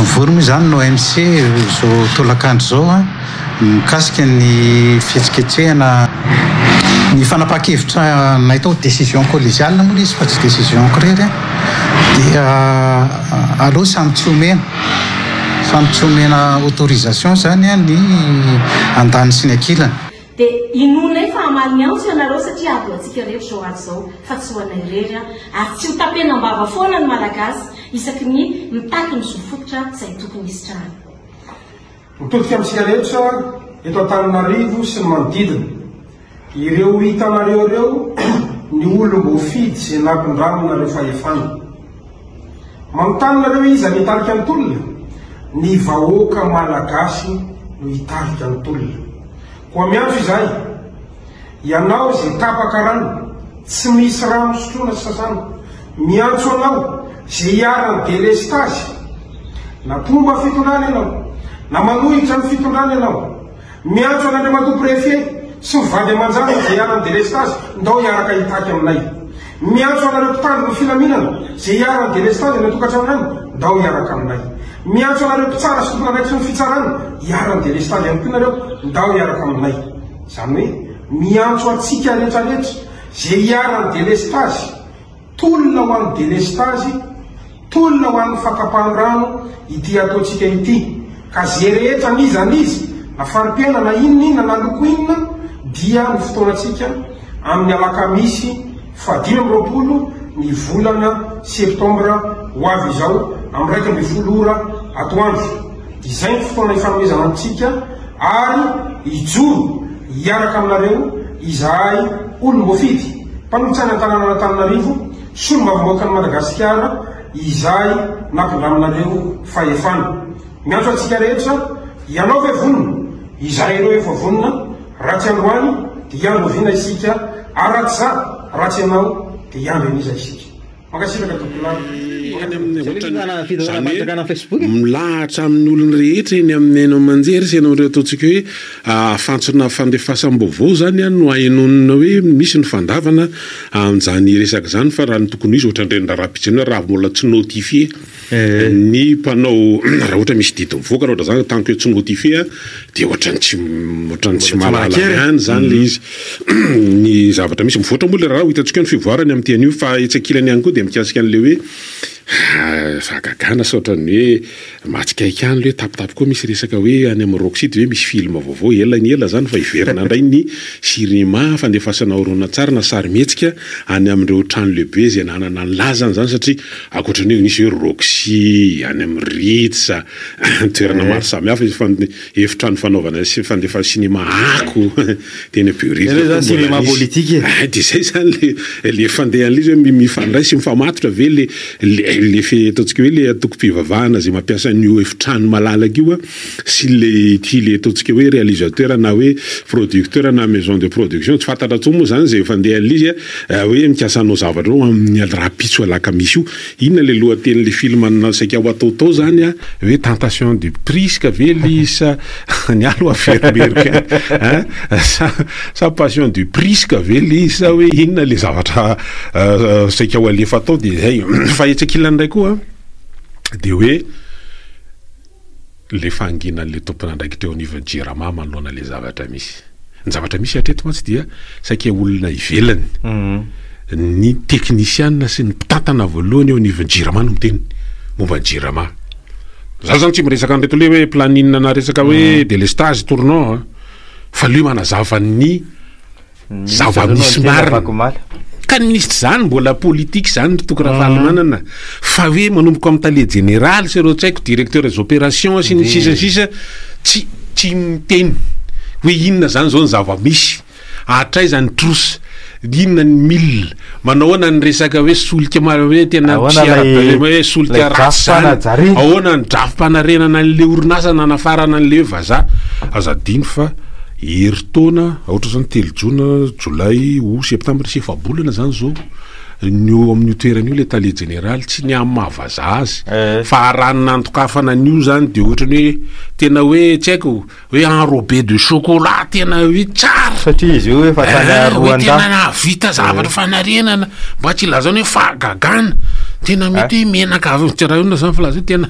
Mivory moa izany ny OMC izao tolakandro izao mikasika ny fihetsiketsehana ny fanapahan-kevitra natao décision collégiale moa ilay izy fa tsy décision-ko irery dia aleo samy tsy omena samy tsy omena autorisation izany ny andaniny sy ny ankilany. Dia inoanay fa hamaly ny antso ianareo satria ady ho antsika rehetra izao ady izao fa tsy ho anay irery an! Ary tsy ho tapenam-bava foana ny Malagasy isaky ny mitaky ny zo fototra izay tokony hisitrahany. Mitodika amintsika rehetra eto Antananarivo sy ny manodidina, ireo hitanareo ireo ny olom-boafidy izay nampindraminareo fahefana. Manontany nareo iza ny hitarika ny tolona? Ny vahoaka Malagasy no hitarika ny tolona. Koa miantso izahay, ianao izay tapaka rano, tsy misy rano sotroina sy sasana, miantso anao izay iharan'ny delestazy, na mpomba fitondrana ianao, na manohitra ny fitondrana ianao, Miantso an'Andriamatoa Préfet sy ny vady aman-janany izay iharan'ny delestazy, ndao hiaraka hitaky aminay. Miantso anareo mpitandro ny filaminana izay iharan'ny delestazy any an-tokantrano any, ndao hiaraka aminay. Miantso anareo mpitsara sy tompon'andraikitry ny fitsarana, iharan'ny delestazy ihany koa nareo, ndao hiaraka aminay. Izany hoe miantso antsika rehetrarehetra izay iharan'ny delestazy, Tolona ho an'ny delestazy, tolona ho an'ny fakapan-drano ity ataontsika ity, ka ze rehetra n'iza n'iza, na fari-piainana na inona inona na loko inona dia ny fotoanantsika amin'ny alakamisy faha 25 ny volana septambra ho avy izao amin'ny 11 ora atoandro. Izay ny fotoana ifanomezana amintsika ary hijoro hiaraka aminareo izahay olom-boafidy, mpanolotsaina an-tanànan'Antananarivo, solombavambahoakan'i Madagasikara izay nampindraminareo fahefana. Miantso antsika rehetra, ianao ve vonona? Izahay ireo efa vonona, raha tsy androany dia hiandry oviana isika ary raha tsy za, raha tsy ianao dia hiandry an'iza isika? Mankasitraka tompolahy. Eny amin'ny ohatran'ny izany hoe milahatra amin'ny olona rehetra eny amin'ny haino aman-jery sy eny amin'ireo ataontsika hoe fantsona fandefasam-baovao izany no ahenoana hoe misy ny fandavana an'izany resaka izany fa raha ny tokony ho izy ohatran'ireny raharaham-pitsena hoe raha mbola tsy notifié ny mpanao raha ohatra misy didy mivoaka raha ohatra izany tant que tsy notifié dia ohatran'ny tsy ohatran'ny tsy mahalala ihany izany ilay izy. Ny zavatra misy. Mivoatra moa ilay raharaha, ho hitantsika eo ny fivoarany amin'ity anio, fa etsy ankilany ihany koa dia mikasika an'ilay hoe fahagagana sa ohatran'ny hoe mahatsikaiky ihany ilay hoe tampotampoka koa misy resaka hoe any amin'ny Roxy dia hoe misy film vaovao, ela ny ela izany fa hiverina indray ny cinema fandefasana horonantsary na sarimihetsika any amin'ireo trano lehibe izay nanana ny lazany izany satria ankoatra ny hoe nisy hoe Roxy, any amin'ny Ritz, toerana maro samihafa izy fa ny efitrano fanaovana sy fandefana cinéma ako teny Behoririka Ireo zany cinéma politique e. Ah, dia zay zany le le fandehan'ilay izy hoe mifandray sy mifamatotra ve le le le fe ataontsika hoe le antokom-pivavahana izay mampiasa an'io efitrano malalaka io sy le ity le ataontsika hoe réalisateur na hoe producteur na maison de production tsy fantatra intsony moa zany izay fandehan'ilay izy hoe mikasa hanao zavatra eo amin'ny rahampitso alakamisy io. Inona le lohatenin'le film saika ho atao tao zany a? Hoe tentation de Prisca ve le izy sa ny ahy aloha averimberiko ihany ein sa sa passion de Prisca ve le izy sa hoe inona le zavatra saika ho alefa tao de zay. Fa etsy ankilany indray koa de hoe le fahanginan'le tompon'andraikitra eo anivon'ny Jirama manoloana le zavatra misy. Ny zavatra misy hatreto mantsy dia saika olona ivelany, ny teknisiana sy ny mpitantana voalohany eo anivon'ny Jirama no miteny momba ny Jirama. Za zany tsy miresaka an'ireto le hoe planning na resaka hoe délestage, tournant an, fa le manazava ny Zava-misy marina. Ka ny minisitra izany mbola politique izany ry Toky Ravalomanana fa hoe manomboka amin'ny tale jeneraly sy ireo tsy haiko directeur des opérations sy ny sisa sisa tsy tsy miteny hoe inona izany izao ny zava-misy, hatraiza ny trosa, inona ny mille, manao ahoana ny resaka hoe solika hoe tena Ahoana tsy ara- ilay- hoe solika ilay ratsy izany, drafi-panajariana? ahoana ny drafi-panarenana an'ilay orinasa nanafarana an'ilay hoe vazaha, aza adino fa Herintaona, ohatra zany telo jona, jolay, aout, septambra, sy efa-bolana zany zao ny eo amin'io toerana io le tale jeneraly, tsy ny amin'ny maha vazaha azy Eh. fa raha ny nandokafana an'io zany de ohatrany hoe tena hoe tsy haiko hoe enrobé de chocolat tena hoe tsara. Satria izy io efa tany Eh, hoe Rwanda. tena nahavita zavatra fanarenana mba tsy ilazana hoe fahagagana. Tena mety hoe menaka avy tsy raha inona zany filaza io tena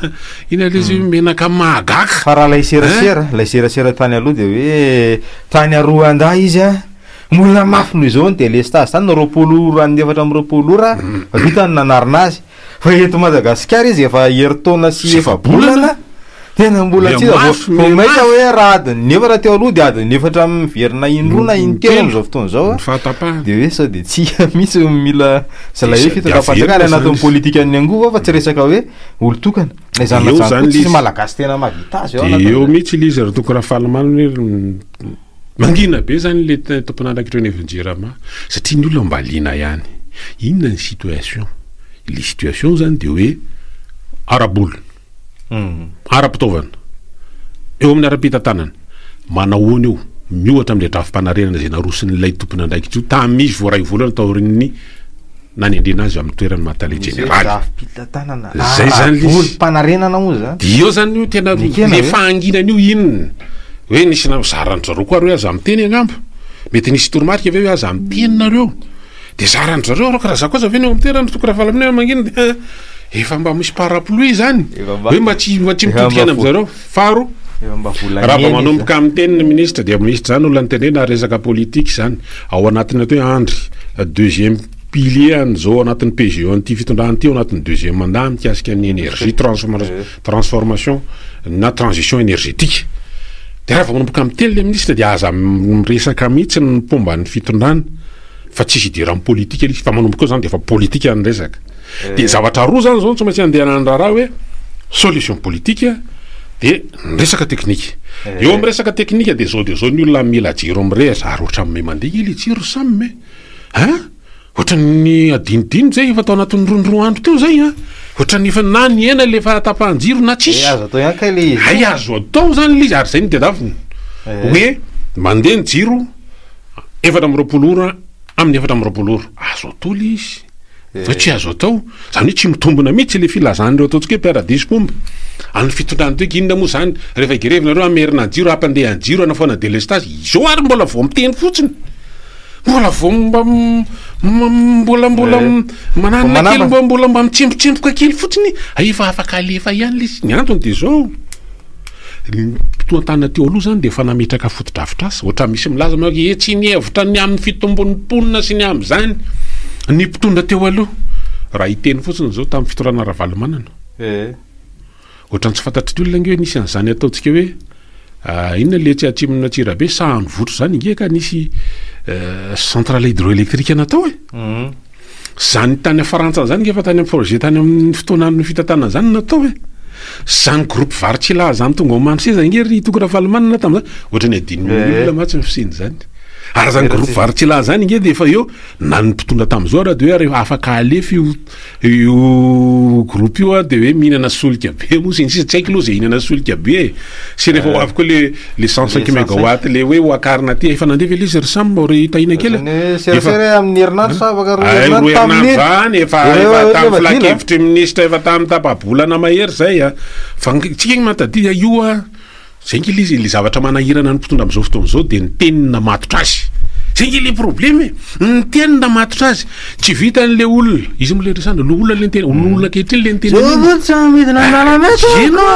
inona le izy menaka mahagaga. Fa raha ilay serasera, ilay serasera tany aloha dia hoe tany Rwanda izy a, mbola mafy noho izao ny délestage tany, 20 ora ny 24 ora vita ny nanarina azy. Fa eto Madagasikara izy efa herintaona sy efa-bolana, tena mbola tsy hita. Vao mainka hoe raha adin'ny efatra teo aloha dia adin'ny efatra miverina indroa na intelo amin'izao fotoana izao. Ny fahatapahana. Dia hoe sao dia tsy mihitsy no mila zalahy hoe fitondram-panjakana any anatin'ny politikan'ny angovo fa tsy resaka hoe olon-tokana. Na izany na izany koa tsisy Malagasy tena mahavita azy ao anatin'izay. Dia eo mihitsy ilay izy ry Toky Rafalimanana hoe mangina be izany ilay tompon'andraikitra eo anivon'ny Jirama satria ny olona mba liana ihany. Inona ny situation? Ilay situation izany dia hoe ara-bola. Ara-pitaovana, eo amin'ny ara-pitantanana, manahoana io miohatra amin'ilay drafi-panarenana izay naroson'ilay tompon'andraikitra io tamin'izy vao iray volana taorian'ny nanendrena azy amin'ny toerany maha tale jeneraly. Drafi-pitantanana, Zay zany le izy. ara-bolim-panarenana moa zany. Dia eo zany io tena Nekena le ve? fahanginana io inona? Hoe nisy na zaran-dry zareo koa ary hoe aza miteny angamba. Mety nisy toromarika ve hoe aza miteny nareo? Dia zaran-dry zareo alors que raha za koa aza ve ny eo amin'ny toerany tokony raha faly aminay mangina dia efa mba misy parapluie zany hoe mba tsy mba tsy mitodika any amin'zareo. Faharoa, raha vao manomboka miteny ny ministra dia ministra zany olona nitenena resaka politique zany ao anatin'ny atao hoe andry deuxième pilier an'izao anatin'ny PGE an'ity fitondrana ity ao anatin'ny deuxième mandat mikasika ny énergie transformation na transition énergétique. Dia raha vao manomboka miteny le ministra dia aza miresaka mihitsy ny mpomba ny fitondrana. fa tsisy idiran'ny politika ilay izy fa manomboka eo zany de efa politika ny resaka de zavatra roa zany zao no tsy maintsy andehanan'ny raharaha hoe solution politique de ny resaka teknika eo amin'ny resaka teknika de zao de zao ny olona mila jiro mirehitra ary ohatran'ny me mandeha iny le jiro samy me hein ohatran'ny adinodino zay efa tao anatin'ny roa andro teo zay an ohatran'ny efa na nihena le fahatapahan-jiro na tsisy azo atao ihany kay le izy hay azo atao zany le izy ary zay no tadiavina hoe mandeha ny jiro 24 ora amin'ny 24 ora. Azo atao le izy. Fa tsy azo atao. Zany hoe tsy mitombina mihitsy le filazan'ireo ataontsika hoe mpiara-diso mpomba an'ny fitondrana toy inona moa zany rehefa higrevy nareo hamerina ny jiro hampandeha ny jiro hanafoana delestage. Izao ary mbola vao miteny fotsiny. Mbola vao mba mbola mbola mananona kely mba mbola mba mitsembotsemboka kely fotsiny. Efa afaka alefa ihany le izy. Ny antony dia izao. Ny mpitohantanana teo aloha izany dia efa nametraka fotodrafitrasa. Ohatra misy milaza manao hoe tsy nihevitra ny amin'ny fitombon'ny mponina sy ny amin'izany ny mpitondra teo aloha. Raha hiteny fotsiny izao tamin'ny fitondrana Ravalomanana. Ohatran'ny tsy fantatry ny olona ange hoe nisy an'izany ataontsika hoe inona le etsy atsimon'Antsirabe, Sahanivotry izany ange ka nisy centrale hydroélectrique natao e. Zany tany Frantsa zany nge efa tany am projet tany amin'ny fotoanan'ny fitantanana zany natao e. Zany groupe Vartsila zany tonga ao Mandroseza nge ry Toky Rafalimanana tamin'izany. Ohatran'ny adinon'ny olona mantsy ny fisian'izany. Ary zany groupe Vartsila zany nge dia efa eo na ny mpitondra tamin'izao ara dia hoe rehefa afaka alefa io io groupe io a dia hoe mihinana solika be moa sy ny sisa, tsy haiko aloha izay hihinana solika be e. Sy rehefa ho avy koa le le 105 megawatt le hoe ho akarina aty, efa nandeha ve le izy ry Sam ry Tahina kely? Serasera amin'ny herinandro sa afaka roa herinandro tamin'iny? Zany efa efa tamin'ny filankevitry ny minisitra efa tamin'ny tapa-bolana mahery zay a. Fa tsika iny mahatadidy io a. Zay nge le izy e, le zavatra manahirana ny mpitondra amzao fotoana zao de ny teny namatotra azy, zay nge le problème e, ny teny namatotra azy, tsy vitan'le olona, iza moa le resahana, le olona le niteny, olona ankehitriny le niteny an'iny. Tsy midina ny lalana eto Ino?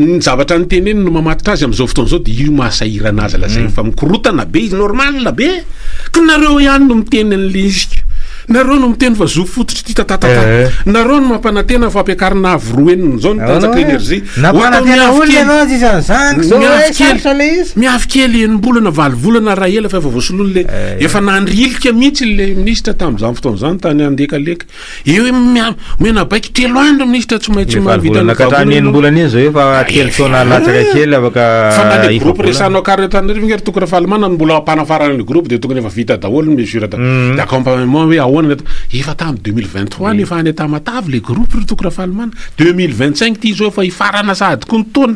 Ny zavatra niteneniny no mamatotra azy amzao fotoana zao de io mahasahirana azy lazainy fa mikorotana be izy, normal be, ka nareo ihany no miteny an'le izy ka. Nareo no miteny fa zo fototra ity tatatata. Nareo no mampanantena fa ampiakarina avo roa heniny izao ny tanjaka énergie. Nampanantena olona ianao tsisy an'izany zao hoe sarotra le izy. Miavy kely enim-bolana valo volana raha ela fa efa voasolony le efa nandrilika mihitsy le minisitra tamin'izany fotoana izany tany Andekaleka. Eo hoe omena baiko telo andro minisitra tsy maintsy mahavita ny Ka hatrany enim-bolana iny zao efa telo taona latsaka kely afaka Fa na le groupe resahanao kary Antananarivo nge ry Toky Rafalimanana no mbola ampanafarana ny groupe dia tokony efa vita daholo ny mesure d'accompagnement hoe ahoana ny atao. Efa tamin'ny 2023 no efa any Tamatave le groupe ry Toky Rafalimanana. 2025 ty zao efa hifarana sahady koa ny taona.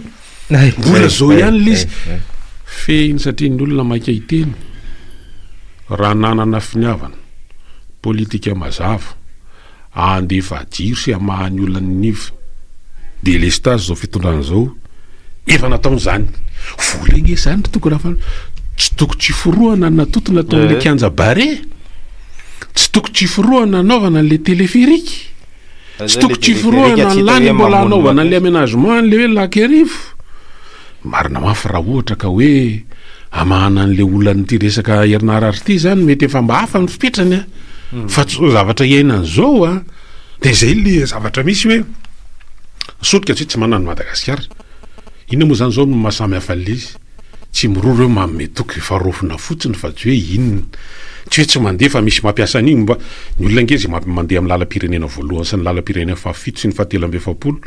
Mbola zao ihany le izy. Fehiny satria ny olona maika hiteny raha nanana finiavana politika mazava handefa jiro sy hamaha ny olan'ny delestazy izao fitondrana izao, efa nataony izany. Vola ange izany ry Toky Rafal, tsy toko tsy forohana ny natoto nataon'ilay kianja Barea. Tsy toko tsy forohana anaovana an'le téléphérique. Tsy toko tsy forohana ny lany mbola hanaovana an'le aménagement an'le hoe lac Iarivo. Marina mafy raha ohatra ka hoe hamahana an'le olan'ity resaka herinaratra ity zany mety efa mba hafa ny fipetrany a. Fa tsy zao zavatra iainana zao a. De zay le zavatra misy hoe solika tsy tsy manana ny Madagasikara. Inona moa zany zao no maha samy hafa an'le izy? Tsy miroro hoe manome toky fa raofina fotsiny fa tsy hoe inona. Tsy hoe tsy mandeha fa misy mampiasa an'iny mba, ny olona ange izay mandeha amin'ny lalam-pirenena voalohany sy ny lalam-pirenena fahafito sy ny fahatelo amby efapolo,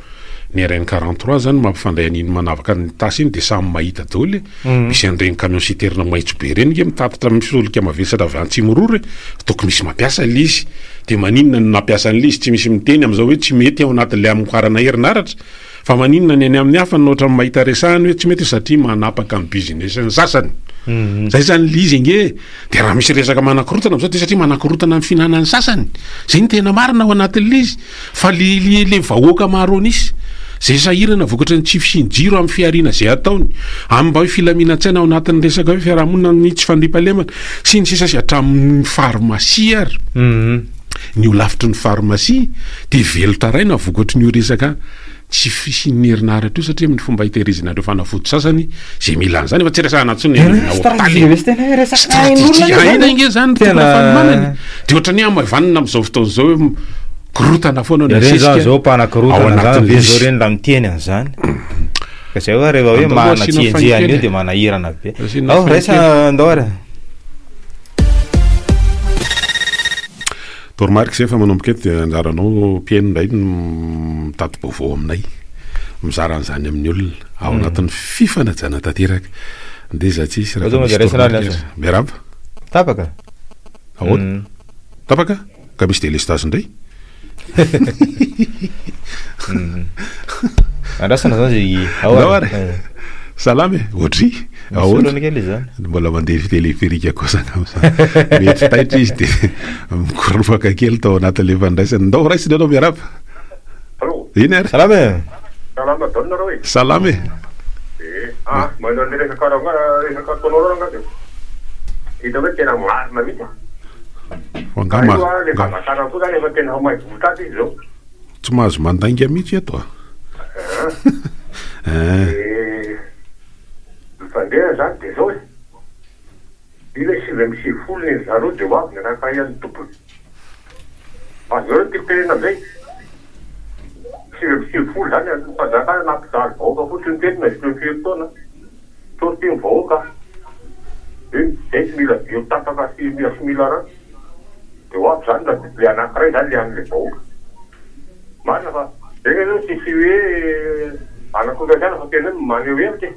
ny RN 43 zany mampifandray an'iny manavaka an'i Itasy iny dia samy mahita daholo e. Misy an'ireny camion citerne maitso be ireny ange mitatitra solika mavesatra avy any Tsimiroro e. Tokony misy mampiasa ilay izy. Dia maninona no nampiasa an'ilay izy? Tsy misy miteny amin'izao hoe tsy mety ao anatin'ilay hamokarana herinaratra. Fa maninona ny any amin'ny hafa no ohatran'ny mahita resahana hoe tsy mety satria manapaka ny business ny sasany. Zay zany le izy ange e. De raha misy resaka manakorotana am'zao de satria manakorotana ny fihinanan'ny sasany. Zay no tena marina ao anatin'le izy. Fa le le le vahoaka maro an'isa zay sahirana vokatry ny tsy fisian'ny jiro amin'ny fihariana zay ataony, amin'ny mba hoe filaminan-tsaina ao anatin'ny resaka hoe fiarahamonina ny tsy fandriampahalemana sy ny sisa sy hatramin'ny pharmacie ary. Ny holafitry ny pharmacie dia velon-taraina vokatry ny io resaka tsy fisian'ny herinaratra io satria amin'ny fomba hitehirizana ireo fanafody sasany izay mila an'izany efa tsy resahana intsony ny any hopitaly e. Stratégie haina ange izany ny tokony fanomanana e. Dia ohatran'ny hoe hamaivanina amin'izao fotoana izao hoe korotana foana ny Ireny zao asesika zao ao mpanakorotana zany anatin'ilay be zao izy. reny raha miteny an'izany. Ka zay hoa rehefa hoe Andao aloha mana asiana tsy enjehana fain eo kely dia e. manahirana be. Asiana Ao fain raisa kely. andao ary. Toromarika izay fa manomboka eto dia anjaranao mpihaino indray no mitati-baovao aminay, mizara an'izany amin'ny olona ao anatin'ny fifanajana tanteraka. Ndeha izaho tsy hisy raha Tonga misy dia raisina toromarika ary aza. Miarahaba. Tapaka? Ahoana? Tapaka? Ka misy délestage indray? Andrasana zany zay ao Ndao ary. Salama e, ohatry ahoana? Misolana kely izy zany. Mbola mandeha téléphérique koa zany amin'izany. Mety taitra izy dia mikoropaka kely tao anatin'ilay fandraisana. Ndao raisina ianao miarahaba. Allô. Eny ary. Salama e. Salama daholo nareo e. Salama e. Eh, ah, manao ny resaka rangahy, resaka ataonao rangahy dia hita hoe tena marina mihitsy. Fa angaha Io ah, le ma- fanjakana koa zany efa tena may vohitra izy zao. tsy mahazo mandainga mihitsy eto a. Eh. Eh, ny fandeha zany dia zao e. Io le 99 ny zareo dia ho avy ny anankiray an'ny tompony. Azonareo ny tiako tenenina amizay? 99 zany ny fanjakana nampijaly vahoaka fotsiny teto nandritra ny firy taona. Sortie ny vahoaka. Iny zay tsy mila jiro tapaka sy mila sy mila rano. Dia ho avy zany raha le anankiray zany le an'le vahoaka. Marina fa zay aloha tsisy hoe anakorontan-tsaina fa tena hoe maneho hevitra e.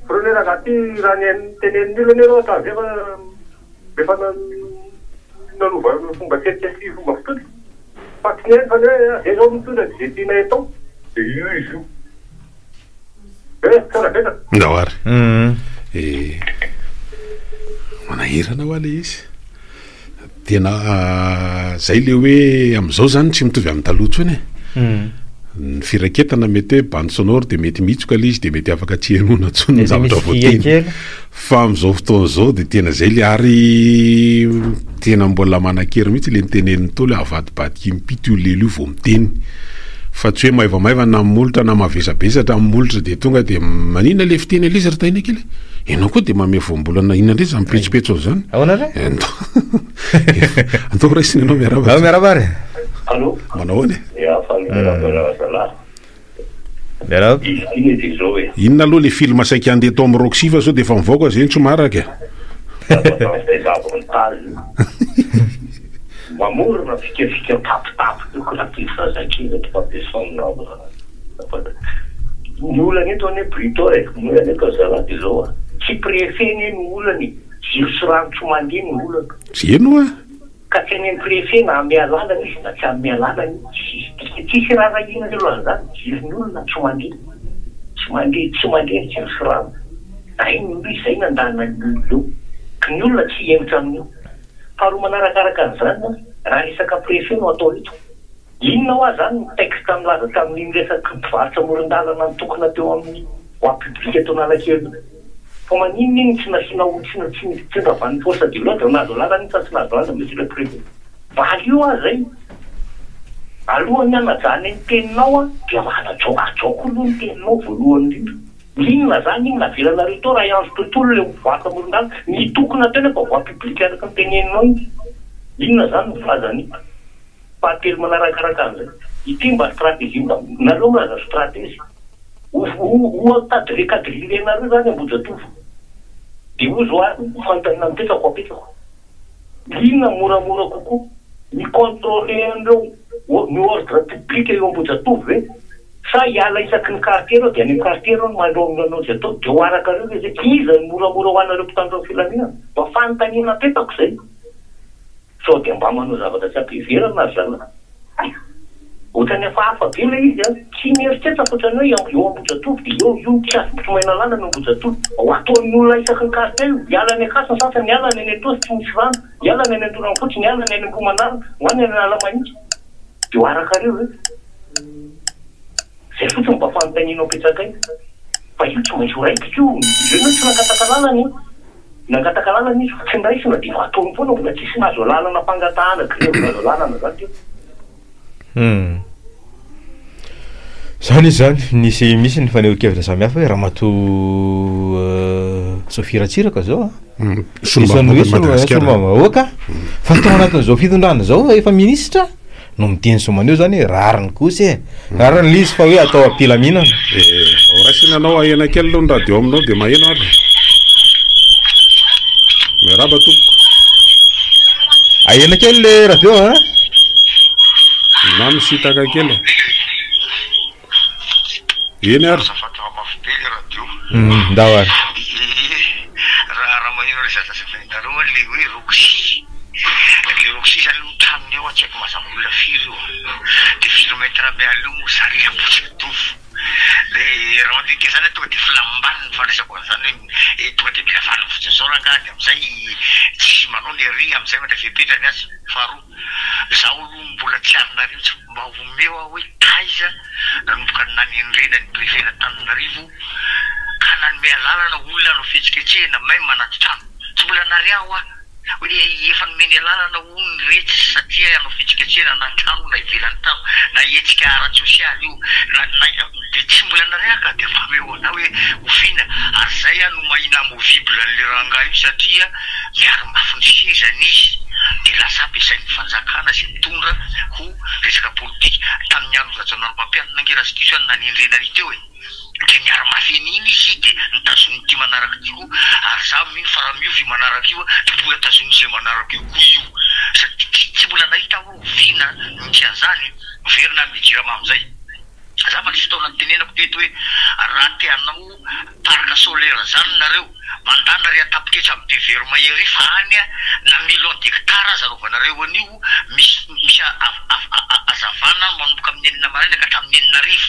Fa reo anie rangahy ty raha ny tenenin'ny olona anie reo hatramin'izay fa efa nanova fomba fihetsika sy fomba fitondra. Fa tsy nihaino fa ny hoe zay zao mitondra dia zay tianay atao dia io izy io. Eh, tsara betsaka. Ndao ary. Eh, manahirana hoa le izy. Tena zay le hoe amin'izao zany tsy mitovy amin'ny taloha intsony e. Ny firaketana mety hoe bande sonore dia mety mihitsoka le izy dia mety afaka tsy henoina intsony ny Mety zavatra misy fihia voateny. kely. Fa amin'izao fotoana izao dia tena zay le ary tena mbola manan-kery mihitsy le nitenenin'ny Ntaolo hoe avadibadika impito io lelo io vao miteny. Fa tsy hoe maivamaivana amin'ny molotra na mavesabesatra amin'ny molotra dia tonga dia maninona le fiteny aloha izy ry Tahina kely e? Ianao koa dia mamehy voambolana inona indray izany petsopetso izany? Ahoana re? Andao raisina ianao miarahaba. Ao miarahaba ary. Allô? Manao ahoana e? Ya, faly miarahaba zalahy. Miarahaba. Izy ity ne dia izao e. Inona aloha le film saika handeha tao amin'ny Roxy fa sao dia efa mivoaka zay no tsy maharaka e. Zava-danza avantage io. Mamorona fikafika tapitapy tokony aty zazakely eto fampiasana Ny olana eto anie Brito e, ny olana eto zalahy dia izao a, tsy préfet anie no olana e, jiro sy rano tsy mandeha no olana. Eny oa. Ka tsy any amin'ny préfet na hanome alalana izy na tsy hanome alalana izy, tsisy tsisy raharahiana aloha an'izany, jiron'ny olona tsy mandeha, tsy mandeha, tsy mandeha ny jiro sy rano, zay no izy, zay nandana ny olona eo, ka ny olona tsy hihemotra amin'io. Faharoa manarakaraka an'izany an, raha resaka préfet no atao eto, inona hoa zany ny texte milaza tamin'iny resaka mpivarotra amoron-dalana nitokona teo amin'ny voie publique teo Analakely iny? Fa maninona iny tsy nasiana ho tsy tsy tsy nravan'ny force de l'ordre nahazo alalana iny sa tsy nahazo alalana monsieur le préfet? Valio aho zay. Alohan'ny hanajana ny teninao aho dia hanajao hajao koa aloha ny teninao voalohany indrindra. Inona zany iny navelanareo teo raha hiandry tontolo le mivoaka amoron-dalana? Nitokona teo nefa voie publique araka ny teneninao iny. Inona zany no filazan'io? Fahatelo manarakaraka an'izay, ity mba stratégie mba nareo milaza stratégie. Ho ho encadrer quadriller-nareo zany Ambohijatovo. Dia hoy zao ary ny fanontaniana mipetraka apetrako. Inona moramora kokoa? Ny contrôler an'ireo ny ordre public eo Ambohijatovo ve? Sa hiala isaky ny quartier ireo dia any amin'ny quartier ireo no manao manao izay atao dia ho arakareo ve izay? Iza no moramora ho anareo mpitandro ny filaminana? Mba fanontaniana apetako izay. Sao dia mba manao zavatra tsy am-piheverana ry zalahy? Hay! Ohatran'ny hafahafa be ilay izy an! Tsy mieritreritra fa ohatran'ny hoe eo Ambohijatovo dia eo io tsy azo tromaina lalana eo Ambohijatovo. Ho ataon'ny olona isaky ny quartier io. Hiala any Ankatso ny sasany, hiala ny any Antaosy tsy misy rano, hiala ny any Andoranfotsy, hiala ny any Ambohimanarina, ho any Analamahitsy. Dia ho arakareo ve? Zay fotsiny mba fanontaniana apetrakay. Fa io tsy maintsy ho raikitra io. Ireo anie tsy nangataka lalana e. Nangataka lalana izy fa tsy noraisina dia efa ataony foana mbola tsisy nahazo alalana fangatahana grevy nahazo alalana zany teo. Hum. Zany izy zany, nisy misy ny fanehoan-kevitra samihafa hoe Ramatoa Sophie Ratsiraka zao a. Isan'ny hoe solombavambahoaka fa tao anatin'izao fitondrana izao efa minisitra. no miteny sy maneho zany hoe rariny kosa e, rariny le izy fa hoe atao am-pilaminana. Eh, raisina anao ahena kely aloha ny radio aminao dia maheno ary. Miarahaba tompoko. Ahena kely le radio a. Na misintaka kely. Eny ary. Azafady fa mafy be le radio. Ndao ary. Raha raha maheno le zaza zavainareo an le hoe Roxy. Le Roxy zany aloha tranony ao an tsy haiko mazava olona firy io an. De firy mètre mialoha moa zany le Ambohijatovo. Le raha mandinika zany tonga de flambany ny fandraisako an'izany hoe tonga de mila valiny fotsiny zao rangaha de amizay tsisy manao ny ary amizay mandray fepetra ny azy. Faharoa. Zaho aloha mbola tsy ary nareo tsy mba omeo aho hoe taiza nanomboka ny nanendrena ny préfet n'Antananarivo ka nanome alalana olona hanao fihetsiketsehana même anaty trano. Tsy mbola nare aho hoa hoe efa nomeny alalana hono retsy satria hanao fihetsiketsehana anaty trano na ivelan'ny trano na hetsika ara-tsosialy io na na dia tsy mbola nare aho ka dia mba omeo anah hoe oviana ary zay aho no maha inamovible an'le rangahy io satria miaro mafy ny sezany izy dia lasa ampiasain'ny fanjakana izay mitondra ho resaka politika. Tamin'ny andron'i Rajaonarimampianina ange raha tsy diso aho no nanendrena an'io teo e! Dia miaro mafy an'iny izy dia notazonin'ity manaraka ity koa ary izaho mino fa raha miova io manaraka io dia mbola tazonin'izay manaraka io koa io satria tsy mbola nahita aho hoe oviana no nisy an'izany. Miverina amin'ny Jirama amin'izay. Za fa nisy fotoana nitenenako teto hoe raha te hanao parc solaire zany nareo, mandana ry an-tapitrisa am be vero mahery fa any na million d'hectare aza anaovanareo an'io misy misy hazavana manomboka amin'ny enina maraina ka hatramin'ny enina hariva,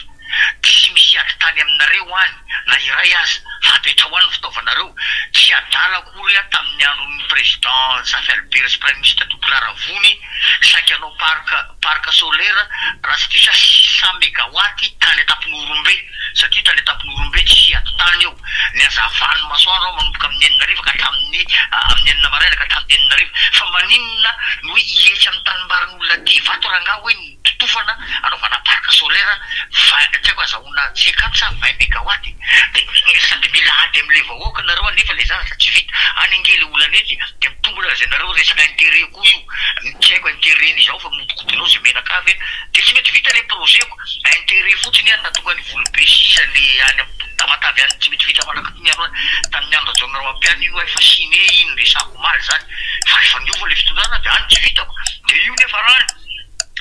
tsy misy ady tany aminareo any na iray aza fa apetraho any ny fitaovanareo, tsy adala akory aho tamin'ny andron'ny président Zafy Albert sy praiminisitra Tompolahy Ravony saika hanao parc Parc solaire raha tsy diso aho 600 megawatt tany an-tampon'Horombe satria tany an-tampon'Horombe tsy ady tany eo ny hazavan'ny masoandro ao manomboka amin'ny enina hariva ka hatramin'ny amin'ny enina maraina ka hatramin'ny enina hariva fa maninona no hoe hihetsy amin'ny tanimbarin'olona aty Ivato rangaha hoe ny totofana anaovana parc solaire vingt tsy haiko azahoana cinquante sa vingt megawatt dia sady mila ady amin'ilay vahoaka nareo anefa ilay zavatra tsy vita any ange ilay olana etsy dia mitombina lazainareo resaka interet koa io Tsy haiko interet izao fa modikodinao ze menaka avy de tsy mety vita le projet ko, interet fotsiny ary nahatonga ny volobe sy iza le any Tamatave any tsy mety vita mandrak'ity ny androany, tamin'ny andro Rajaonarimampianina iny hoa efa signé iny resako omaly zany fa rehefa niova le fitondrana de any tsy vitako de io nefa rany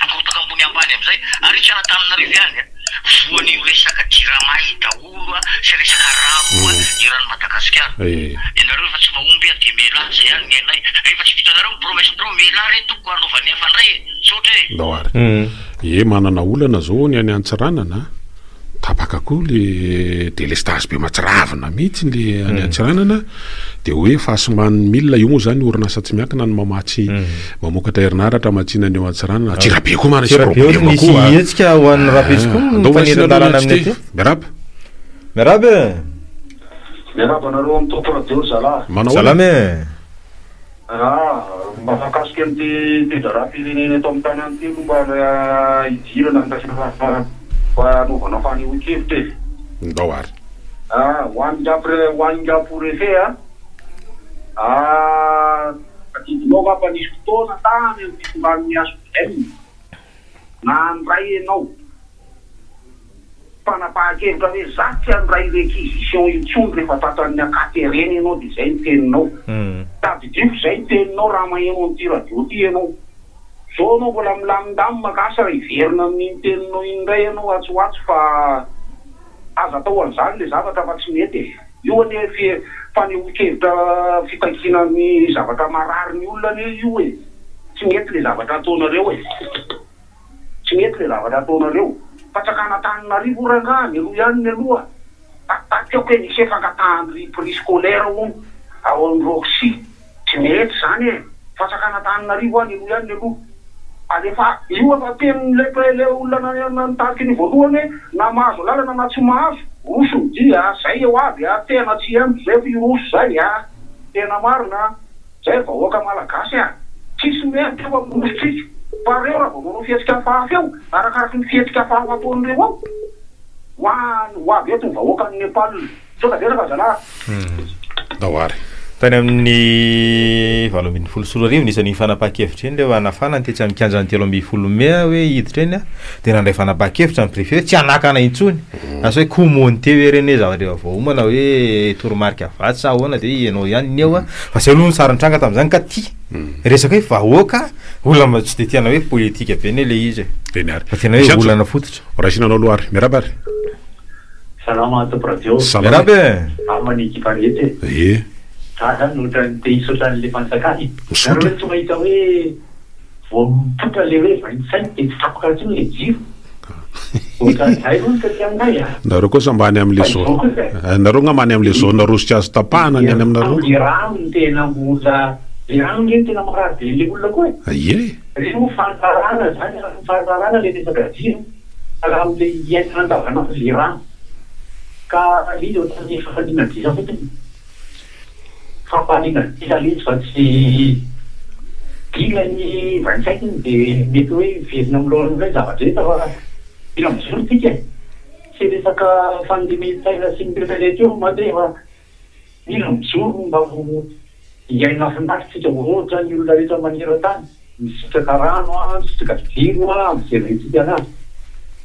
mikorotaka ambony ambany amizay ary tsy an'Antananarivo ihany a, voan'io resaka jirama io daholo. Oro sy resaka rano eran'i Madagasikara. Ianareo rehefa tsy mahomby dia mialà, zay ihany ny anay. Rehefa tsy vitanareo ny promesse-nareo, mialà re tompoko hanaovan'ny hafa indray e! Misaotra e! Ndao ary. Ie manana olana zao ny any Antsiranana a! Tapaka koa le delestage be matsiravina mihitsy le any Antsiranana de hoe fahasimban'ny milina, io moa zany orinasa tsy miankina no mamatsy mamokatra herinaratra hamatsiana ny eo Antsiranana, Antsirabe koa mantsy Antsirabe problema misy koa a! hetsika ho an'ny rahampitso koa Andao raisina aloha mifanindran-dalana ny amin'ny aty. aty. Miarahaba. Miarahaba e! Miarahaba anareo amin'ny Top Radio ry zalahy. Manao ahoana? Salama e! Ah, mba mahakasika an'ity toe-draharaham-pirenena eto amin'ny tanàna ity aloha mba hidirana ny resaka fanaovana fanehoan-kevitra e. Ndao ary. Ah, ho an'i Ingahy Pre, ho an'i Ingahy Préfet a. Ah, tadidinao va fa nisy fotoana tany amin'ny fitondran'ny HVM nandray ianao fanapahan-kevitra hoe za tsy handray réquisition intsony rehefa tratran'ny akaterena ianao dia izay ny teninao. Tadidio fa izay ny teninao raha maheno an'ity radio ity ianao. Zao ianao mbola milamindamina ka asa raha hiverina amin'iny teninao iny indray ianao atsy ho atsy fa aza atao an'izany ilay zavatra fa tsy mety e. Io anie fanehoan-kevitra fitakiana ny zavatra marary ny olona anie io e. Tsy mety ilay zavatra ataonareo e. Tsy mety le zavatra ataonareo. Fanjakana Antananarivo io rangaha, ny aloha ihany ny aloha. Takitaky aoka e, nisy hoe fangatahan-dry prix scolaire hono ao amin'ny Roxy. Tsy mety izany e. Fanjakana Antananarivo an, ny aloha ihany ny aloha. Alefa, io efa tenin'ilay ilay olona nitarika an'io voalohany hoe na mahazo alalana na tsy mahazo, roso ny dia a, zay eo avy a, tena tsy henoko zay fa hiroso zay a. Tena marina a. Zay vahoaka malagasy a! Tsisy mendrika eo amin'ny nosintsika fa reo raha vao manao fihetsika hafahafa eo, arakaraky ny fihetsika hafahafa ataon'ireo ao, ho any ho avy eto ny vahoakan'i Nepal. Misaotra betsaka zalahy. Ndao ary. Tany amin'ny 2018 nisy an'iny fanapahan-kevitra iny rehefa nafana ny tetsy amin'ny kianjan'ny 13 mey hoe hiditra iny dia nandray fanapahan-kevitra ny préfet hoe tsy hanakana intsony. Lasa hoe commonté hoe ireny hoe zavatra efa voaomana hoe toromarika vatsy sa ahoana dia ianao ihany ny eo a. Fa zay aloha ny sary nitranga tamin'izany ka tia resaka hoe vahoaka olona mba tsy dia tiana hoe politika be anie le izy e. Eny ary. Fa tena hoe Misy antso? olana fototra. Raisina anao aloha ary. Miarahaba ary. Salama Top Radio. Salama. Miarahaba e. Salama ny ekipa rehetra e. Ie. Za zany ohatran'ny te hisaotra an'le fanjakana e. Misaotra. Nareo ve tsy mahita hoe vao mipoitra le hoe 25 de tsy tapaka intsony le jiro? Ohatran'izay hono taty aminay a. Nareo kosa mba any amin'le Fa izao zone. kosa e. Nareo ngamba any amin'le zone rouge tsy azo tapahana ny any aminareo. Le rano no tena mbola, le rano nge no tena marary be an'le olona koa e. Ie. Reny moa fahatarana zany, fahatarana le resaka jiro, fa raha amle iainana andavanandro le rano. Ka le izy ohatran'ny fafaliana disa fotsiny. Fampahaliana disa le izy fa tsy dila ny 25 iny de mety hoe miverina amin'ny laoniny indray ny zava-drehetra fa mila mijoro tsika e! Tsy resaka fandemen-tsaina sy ny retraretra eo mantsy fa mila mijoro mba ho hiaina finaritra tsika ohatra ny olona rehetra maneran-tany. Misitraka rano an, misitraka jiro an, amin'izay ilaintsika anazy.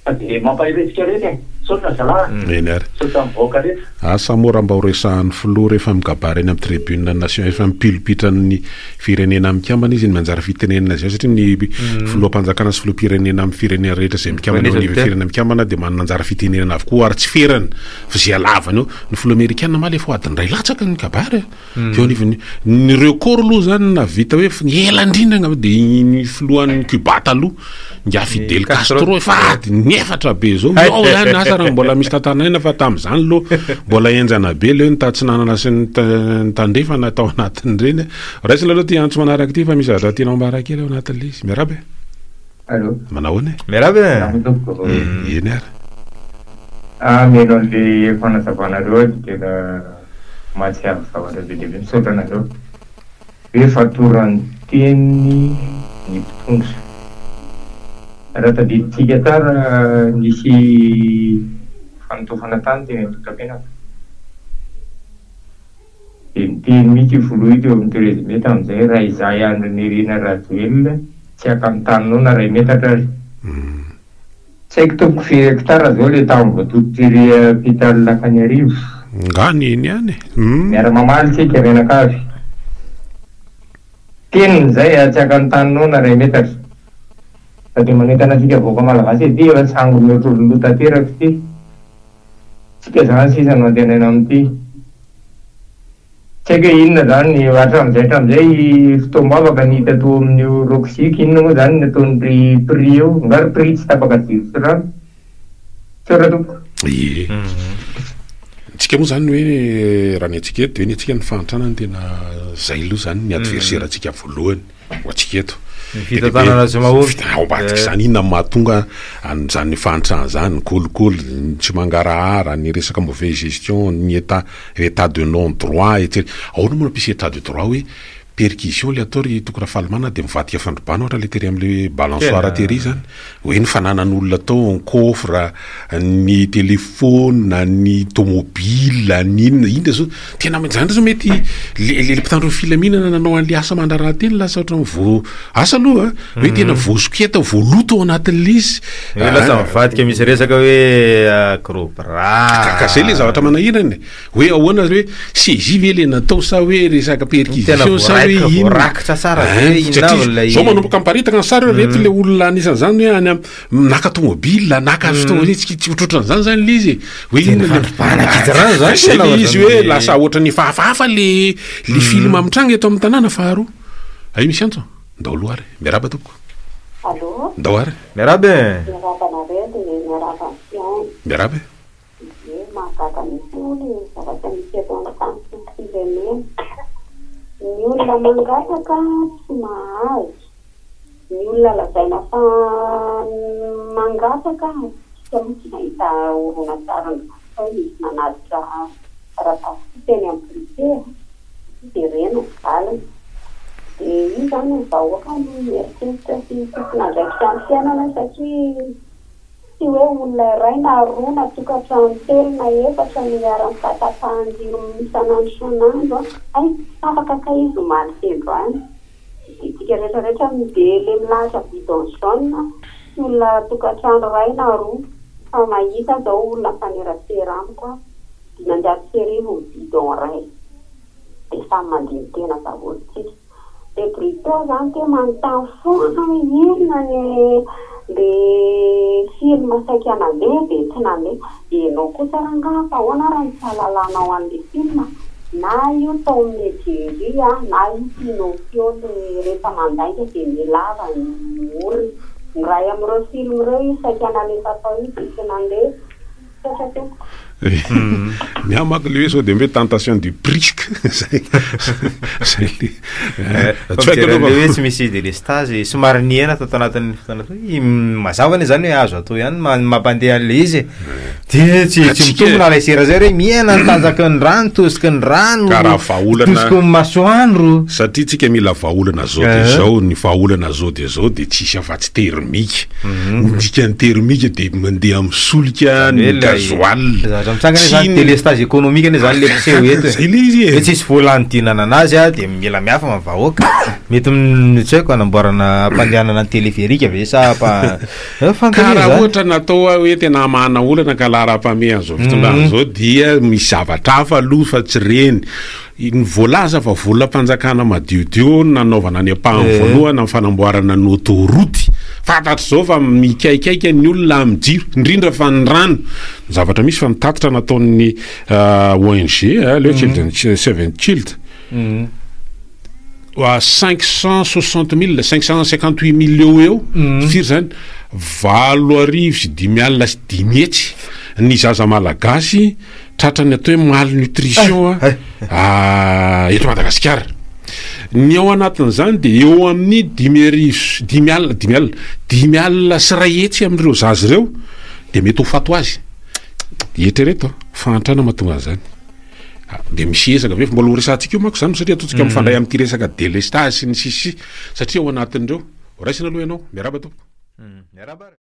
Fa dia mampahery antsika rehetra e! Misaotra zalahy a! Eny ary. Misaotra ny vahoaka rehetra. Asa moa raha mba ho resahan'ny filoha rehefa mikabary eny amin'ny tribune nation efa mipilopitran'ny firenena mikambana izy ny manjary fitenenana izay satria ny filoham-panjakana sy filoham-pirenena amin'ny firenena rehetra izay mikambana eo anivon'ny firenena mikambana dia manana anjara fitenenana avokoa ary tsy ferana fa izay halavany eo ny filoha amerikana omaly efa ho adiny iray latsaka ny kabary a! Teo anivon'ny, ny record aloha zany nahavita hoe ny ela indrindra angamba dia iny filohan'ny Cuba taloha, ingahy Fidel Castro efa adiny efatra be zao, ao ihany asa raha mbola misy tantanaina fa tamin'izany aloha mbola henjana be le hoe ny tatsinanana sy ny ny tandrefana tao anatin'ireny. Raisina aloha ity antso manaraka ity fa misy zavatra tiana ambara kely ao anatin'ilay izy. Miarahaba e. Allô. Manao ahoana e? Miarahaba e. Salama tompoko. Eny ary. Ah, mihaino an'le fanazavanareo aho dia tena mahatsiaro zavatra be dia be. Misaotra anareo. Hoe fatoran'ny teny ny mpitondra. Raha tadidintsika tsara nisy fanotofana tany teny Andohatapenaka. Dia niteny mihitsy io filoha io teo amin'ny 13 mai tamin'izay, raha izahay Andry Nirina Rajoelina tsy haka ny taninao na iray metatra aza. Tsy haiko tompoko firy hectare zao le tany voatototry ry hôpital Antananarivo. Nga ny eny ihany e. Miara mamaly tsika mianakavy. Teniny zay a, tsy haka ny taninao na iray metatra. Fa dia manentana antsika vahoaka malagasy ity efa sangy mihoatra olon-doha tanteraka ity. Tsika zany sisa no antenaina amin'ity. Tsy haiko hoe inona zany hatramin'izay hatramin'izay fotoam-bavaka ny hita tao amin'io Roxy io, inona moa zany ny ataon'ny ry Prix eo? Nga ry Prix tsy tapaka jiro sy rano? Misaotra tompoko. Ie. Antsika moa zany hoe raha ny antsika eto de hoe ny antsika ny fahantrana no tena zay aloha zany ny adversaire antsika voalohany ho antsika eto. Ny fitantanana tsy mahomby. Ao ambadika izany inona no mahatonga an'izany fahantrana izany, ny kolikoly, ny tsy mangarahara, ny resaka mauvaise gestion, ny état état de non droit et Ahoana moa no hampisy état de droit hoe Perquisition le atao ry Toky Rafalimanana de mivadika fandrobana ohatra le tery amle balançoire tery zany hoe ny fananan'olona tao ny coffre, ny telephone, ny tomobile, ny inona inona zao tena zany zao mety le le mpitandro ny filaminana nanao an'le asa mandraharaha teny lasa ohatran'ny vo asa aloha a hoe tena voasoketa voaloto ao anatin'le izy Hoe lasa mivadika misy resaka hoe gros bras. Ka zay le zavatra manahirana e. Hoe ahoana hoe saisie ve le natao sa hoe resaka perquisition sa hoe inona? Voarakitra tsara ve Hein, inona avy satria ilay zao manomboka miparitaka ny sary hoe reto le olona anisan'izany hoe any am- naka tomobile, naka fitaovana, tsy tsy ohatrohatran'izany zany le izy e. Hoe Tena inona le fandrobana an-kitsirano zany Zay tena le izy hoe ohatran'ny- lasa ohatran'ny efa hafahafa le le film mitranga eto amin'ny tanàna faharoa. Ay misy antso? Ndao aloha ary. Miarahaba tompoko. Allô? Ndao ary. Miarahaba e. Miarahaba anareo dia miarahaba ny mpihaino. Miarahaba e. Ie, mahagaga mihitsy moa le zavatra misy eto an-tany sy ny firenena. Ny olona mangataka tsy mahazo, ny olona lazaina fa mangataka, tsika aloha tsy nahita horonantsary nivoaka hoe nisy nanatitra taratasy koa teny amin'ny préfet a, dia ireny no valiny. Dia io izany ny vahoaka no mieritreritra sy tompon'andraikitra amin'ny fiainana satria. Tsy hoe olona iray na roa na tokantrano telo na efatra no iharan'ny fahatapahan-jiro isan'andro isan'andro an! Hay, tapaka kay izy omaly sy androany. Dia isika rehetra rehetra dia le milahatra bidon jaune tsy olona tokantrano iray na roa fa mahita aho zao olona mifanerasera amiko an, 1500 ny bidon iray. Dia samy mandini-tena daholo tsika. Le Bruto zany te manontany foana hoe inona ny le film saika nandeha de tsy nandeha, enao kosa rangaha fa ahoana ary ny tsy ahalalanao anle film na io Tom et Jerry a na io Pinocchio le rehefa mandainga de mihalava ny orona, ny iray amin'ireo film ireo io saika nalefa tao io de tsy nandeha. Misaotra tompoko. Ny ahy manko le hoe sao de hoe tentation du prisque zay zay le Fa tsy haiko mijery aloha an'le hoe tsy misy délestage somary nihena tato anatin'ny fotoana fohy, mazava anie zany hoe azo atao ihany ny mampandeha an'le izy e. De tsy tsy mitombina ilay sera zay hoe mihena ny tanjaky ny rano, tosiky ny rano, Ka raha vahaolana tosiky ny masoandro. Satria tsika mila vahaolana zao de zao, ny vahaolana zao de zao de tsisy afa-tsy thermique. Ny dikan'ny thermique dia mandeha amin'ny solika Zany ny hoe ilay gasoil. zavatra mitranga anie Tsy zany ny délestage économique anie zany le miseho eto e. Zay le izy e. Hoe tsisy vola hanodinana anazy a de mila miafina ny vahoaka. Mety tsy haiko hanamboarana hampandehanana ny téléphérique ve sa hampa- Ka fanontaniana raha zany. ohatra natao hoe tena hamahana olana ka laharam-pahamehana izao fitondrana izao dia misy zavatra hafa aloha fa tsy ireny. Ny voalaza fa volam-panjakana madiodio no nanaovana ny ampahany voalohany amin'ny fanamboarana ny autoroute. Fantatro izao fa mikaikaika ny olona amin'ny jiro, indrindra fa ny rano. Ny zavatra misy fa ny tatitra nataon'ny ONG, le Children, Save the Child, 560 000, 558 000 eo ho eo, firy izany? 508 500 ny zaza malagasy Tratran'ny atao hoe malnutrition eto Madagasikara. Ny ao anatin'izany dia eo amin'ny 500 sy dimy alina, dimy alina, 105 amin'ireo zaza ireo dia mety ho faty ho azy. Eritrereto an, fahantrana mahatonga an'izany. Dia misy ezaka ve, mbola ho resahantsika io manko izany satria ataontsika mifandray amin'ity resaka délestage sy ny sisa satria ao anatin'ireo. Raisina aloha ianao. Miarahaba tompoko. Miarahaba ary.